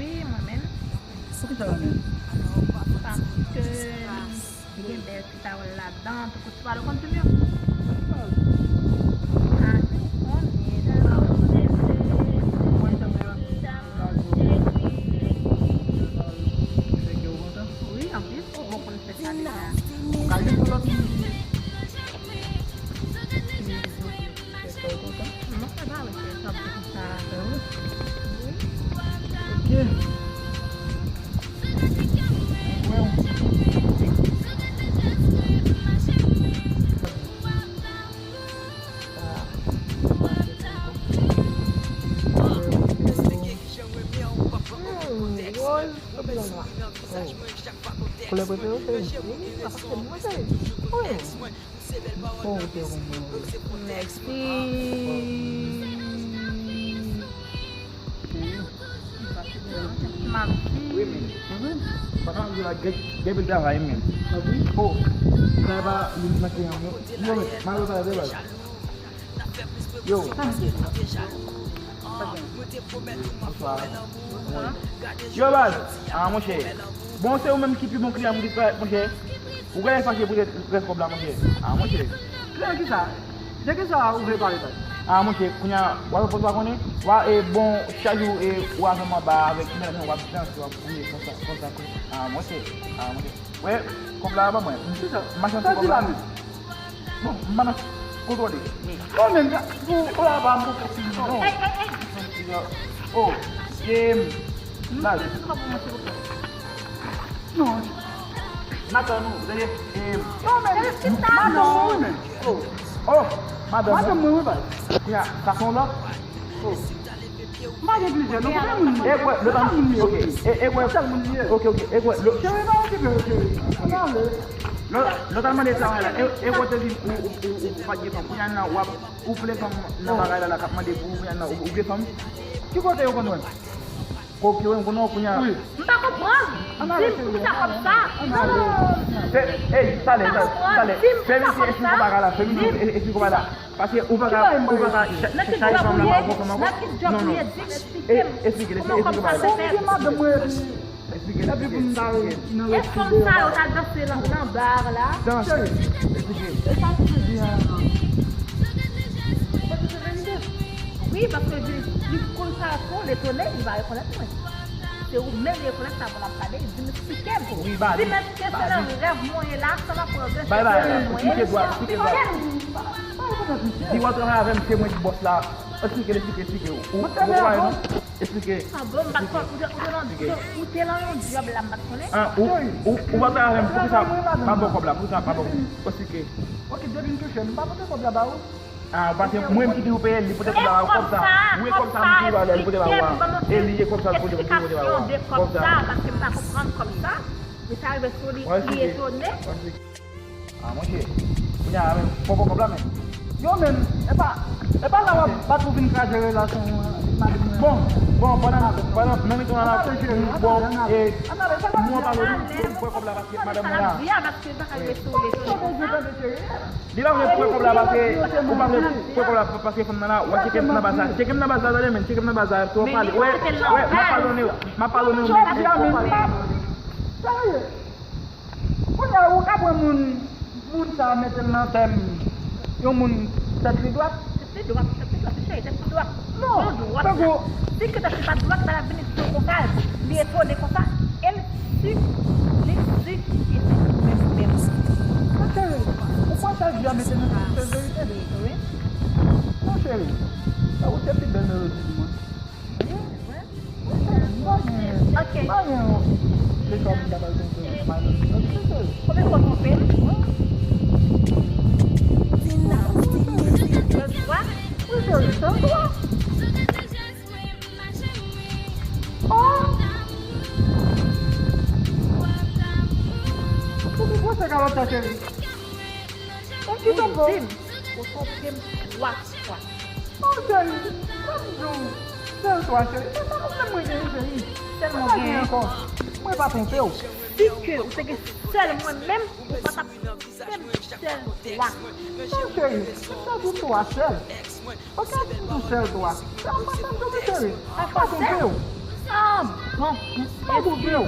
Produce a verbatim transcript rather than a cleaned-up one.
Mwen menm. Poukisa mwen menm? Paske li gen bèl ti pawòl ladan, tankou ti pale kontinye. Wi, anpil. Bon, konn fè sa deja. Ou ka jwenn yon lòt moun ki, ki, ki fè sa ou kontan? Mwen pa wè se sa pou sa. Wi. Ok. Mwen wè w. Hmm, wòz. Koulè prefere w, cheri? Wi, paske mwen, cheri. Wi. Oh, ok, bon, bon, bon. Mèsi. Ma fi. Wi, men. Papa m di la, gen, gen pil travay, men. Oh, travay pa, li manke anyen. Yo, men, m al travay, travay. Yo. Bonswa. Yo, baz. Ah, monchè. Bon, se ou menm ki pi bon kliyan m ki parèt, monchè. Ou genlè fache poutèt rès kòb la, monchè. Ah, monchè. Kliyan kisa? De kisa ou vle pale, baz? Ah, monchè, kounye a, w a fè pòz pa konnen? W a, e, bon, chak jou, e, ou avè m anba avèk mèt mwen, w ap danse, w ap bouye konsa, konsa, konsa. Ah, monchè. Ah, monchè. Wè, kòb la, ban mwen. Kisa? M mache nan ti kòb la. Bon, m pa nan kontwòle. Non, men, pou, pou la, pa m pou fini, non. Ey, ey, ey. Oh, em, baz. Non. N ap tann ou, tande, em. Non, men, madanm mwen, men. Oh, oh, madanm mwen, wi, baz. Kounye a, sa se yon lòt. Oh. M pa gen plizyè, non, kote moun nan? E kwè, lòt an, ok, e, e kwè, kote moun ye? Ok, ok, e kwè, lòt. Cheri, pa okipe yo, cheri. Ann ale. Lòt, lòt an mande travay la, e, e kwè te di ou, ou, ou, ou pa t gen fanm. Kounye a la, w ap, ou plen fanm nan bagay la, la k ap mande pou ou, kounye a la, ou, ou gen fanm? Ki kote yo konn wè m? Ok, w konn wè kounye a. Wi. M pa konprann. Ann ale, cheri, ann ale. Di m poukisa kòb sa? Non. Se, ey, talè, talè, talè. Fè misye esplike w bagay la, fè misye esplike w bagay la. Paske ou pa ka, ou pa ka cha-, cha-, chache fanm nan pa bon fanm ankò. Nan ki djòb ou ye? Di m, eksplike m. Esplike l, esplike l bagay la. Kòman ou gen madanm mwen epi, epi pou m ta nan rèv fidèl? E fanm sa yo ta danse nan, nan bar la? Danse. Esplike l. E sa ki vle di a? Wi, paske li, li konn sa pou l etone, li pa rekonèt mwen. Se ou menm li rekonèt sa pou l ap pale, di m eksplike m. Wi, ba li. Di m èske se nan rèv mwen ye la, sa m ap pran rèv mwen ye. Bay, bay, bay. Eksplike dwa, eksplike dwa. Di w ap travay avè m, se mwen ki bòs la. Eksplike l, eksplike, eksplike. Ou, ou konprann non? Eksplike. Ah bon, m pa t konn, ou te, ou te nan, ou te nan yon djòb la, m pa t konnen. Ah, ou, ou, ou pa t travay avè m, poukisa m pa ba w kòb la, poukisa m pa ba w? Eksplike. Ok, depi m touche, m pa pote kòb la ba ou. Ah, paske mwen menm ki di ou peye l, li pote kòb la ba ou, kòb sa. Wi, kòb sa, m di ba li, li pote ba ou a. E li, e kòb sa, li pote, li pote ba ou a. Kòb sa. Paske m pa konprann kòb sa. Men sa rive sou li, li etone. Ah, monchè. Kounye a, men, poko kòb la, men. Yo, men, e pa, e pa la w ap bat pou vin kraze relasyon, euh, madanm mwen. Bon, bon, pandan, pandan, nan mitan an la, bon, e, mwen pa vle pran kòb la paske madanm mwen la. Li pa vle pran kòb la paske, ou pa vle pran kòb la paske fanm nan la, w a tcheke m nan baz la. Tcheke m nan baz la, tande, men, tcheke m nan baz la, twò pale. Wè, wè, m ap padone w, m ap padone w, men, twò pale. Kounye a, ou ka pran moun, moun sa a mete l nan tèm yon moun tèt li dwat? Tèt li dwat, tèt li dwat, cheri, tèt li dwat. Non, tankou si ke tèt li pa t dwat, pa t ap vin di w konsa, li etone konsa. E l si, li si, li si menm, menm. Non, cheri, ou pran sa l di a mete nan tèt, se verite. Wi. Non, cheri, ou se pi bèl melodi di mond. Ok. Konbyen fwa w twonpe l? Wi, cheri, sèl twa. Oh! Ou ki gwosè kalòt sa, cheri? Ou ki twonpe w? Ou di m, ou twonpe m twa fwa. Oh, cheri, sa m di w, sèl twa, cheri. Se pa pwoblèm mwen genyen, cheri. Sèl mwen genyen ankò. Mwen pa twonpe w. Si ke ou te gen sèl mwen menm, ou pa t ap twonpe m sèl twa. Non, cheri, m ta di w twa sèl. Ok, m di w sèl twa. Sa m pa twonpe w, cheri. M pa twonpe w. Ah, Doucement, mon Dieu.